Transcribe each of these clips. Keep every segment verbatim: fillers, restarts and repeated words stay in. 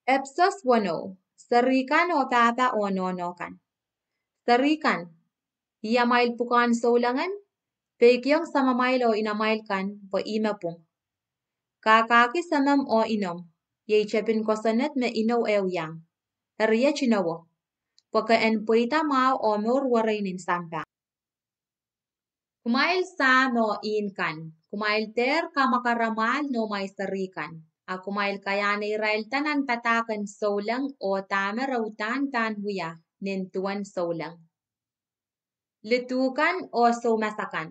Episos weneu. Serihkan oh pahpa oh nohno kan. Serihkan, ih amwail pwukoahn souleng en, peikiong samamwail oh inamwail kan, pwe ihme pwung. Kahkahki semem oh inom, iei tepin kosonned me inou ehu iang, eri iet inowo, pwe ke en pweida mwahu oh mour werei nin sampah. Kumwail sahm oh ihn kan, kumwail dehr kamwakar amwahl noumwail serihkan, a kumwail kaiahne irail da nan padahk en souleng oh dahme re uhdahn pahn wia nin duwen souleng. Lidu kan oh soumas akan.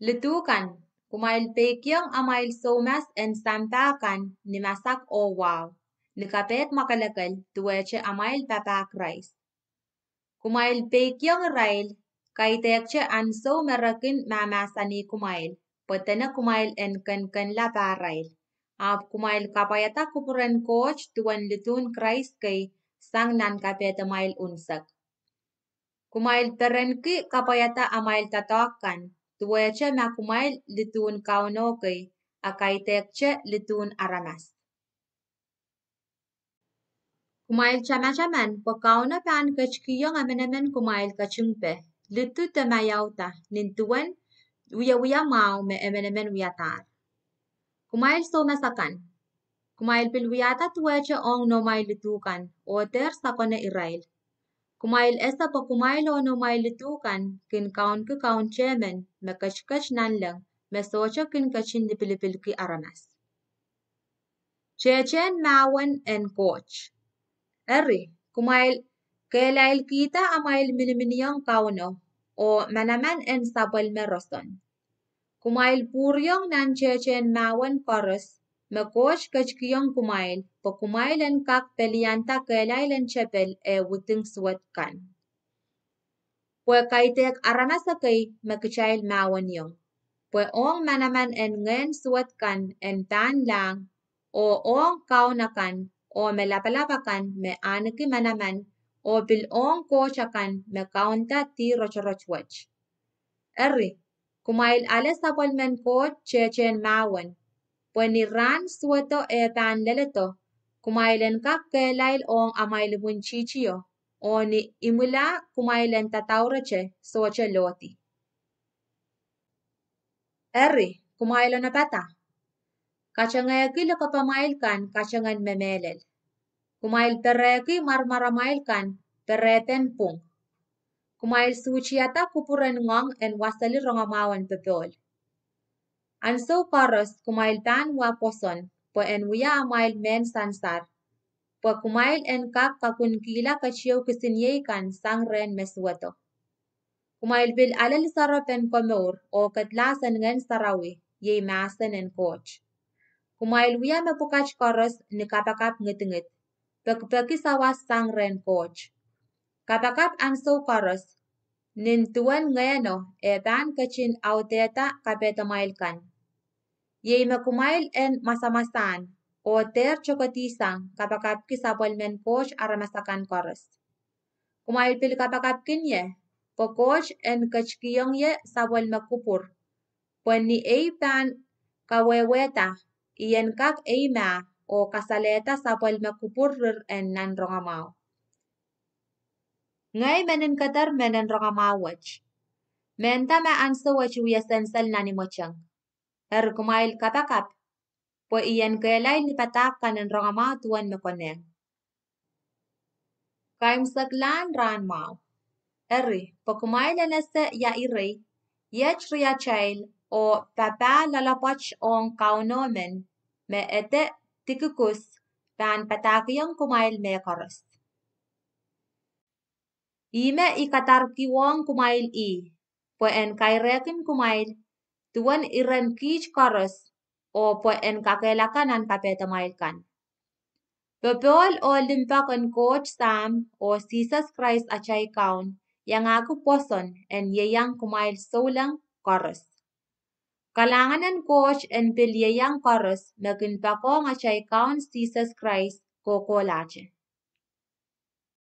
Lidu kan, kumwail peikiong amwail soumas en sampah kan ni masak oh wahu, ni kapehdmwakelekel duwehte amwail papah Krais. Kumwail peikiong irail, kaidehkte ansou me re kin mahmahsanih kumwail, pwe dene kumwail en kenkenla pahrail, ahpw kumwail kapwaiada kupwuren Koht duwen lidun Krais kei sang nan kapehdamwail unsek. Kumwail perenki kapwaiada amwail doadoahk kan, duwehte ma kumwail lidun Kauno kei, a kaidehkte lidun aramas. Kumwail tamataman pwe Kauno pahn ketikihong emenemen kumwail ketingpe, lidu de maiauda, nin duwen wiewia mwahu me emenemen wiadahr. Kumwail soumas akan. Kumwail pil wiahda duwehte ong noumwail lidu kan, oh dehr sakone irail. Kumwail ese pwe kumwail oh noumwail lidu kan kin kaunki kaun tehmen me ketiket nanleng me sohte kin ketin lipilipilki aramas. Tehtehn mahwen en Koht. Eri, kumwail kehlailkihda amwail miniminiong Kauno, oh manaman en sapwellime roson. Kumwail pwuriong nan tehtehn mahwen koaros, me Koht ketikihong kumwail, pwe kumwail en kak pelianda kehlail en tepel eh wuding suwed kan. Pwe kaidehk aramas ekei me kitail mahweniong. Pwe ong manaman en ngehn suwed kan en pahn lahng, oh ong kaun akan, oh me lapalap akan me ahneki manaman, oh pil ong koht akan me kaunda dih rotorot wet. Eri, kumwail ale sapwellimen Koht tehtehn mahwen, pwe ni rahn suwedo eh pahn leledo, kumwail en kak kehlail ong amwail imwintihtio, oh ni imwila kumwail en dadaurete sohte lohdi. Eri, kumwail onopada, katengehki lokopamwail kan katengen me mehlel. Kumwail perehki mwarmwaramwail kan perehpen pwung. Kumwail suhtihada kupwur en ngoang en waseli rongamwahu en popohl. Ansou koaros kumwail pahn wa pwoson, pwe en wia amwail mehn sansar, pwe kumwail en kak kakunkihla ketieu kisiniei kan sang rehn me suwedo. Kumwail pil ale lisoarop en komour oh kedlahs en Ngehn Sarawi, iei mahsen en Koht. Kumwail wia mepwukat koaros ni kapakap ngidingid, pekipeki sawas sang rehn Koht. Kapakap ansou koaros, nin duwen Ngehno eh pahn ketin audehda kapehdamwail kan. Iei me kumwail en mwasamwasahn, oh dehr tokedihsang kapakapki sapwellimen Koht aramas akan koaros. Kumwail pil kapakapkin ie, pwe Koht en ketikihong ie sapwellime kupwur, pwe ni ei pahn kawehwehda, I en kak eimah oh kasalehda sapwellime kupwur rir en nan rongamwahu. Ngehi meninkeder mehn en rongamwahu wet. Mehnda me ansou wet I wia sensel nan imweteng. Eri kumwail kapakap, pwe I en kehlail ni padahk kan en rongamwahu duwen me konehng. Kaimwiseklahn rahn mwahu. Eri, pwe kumwail en ese ia irei, iet riatail oh papah loalopwoat ong Kauno men, me ede Tikikus, pahn padahkihong kumwail mehkoaros. Ihme I kadarkiwong kumwail ih, pwe en kairehkin kumwail, duwen iren kiht koaros, oh pwe en kakehlaka nan kapehdamwail kan. Popohl oh limpoak en Koht Sahm oh Sises Krais atail Kaun iangahki pwoson en ieiang kumwail souleng koaros. Kalahngan en Koht en pil ieiang koaros me kin poakohng atail Kaun Sises Krais kohkohlahte.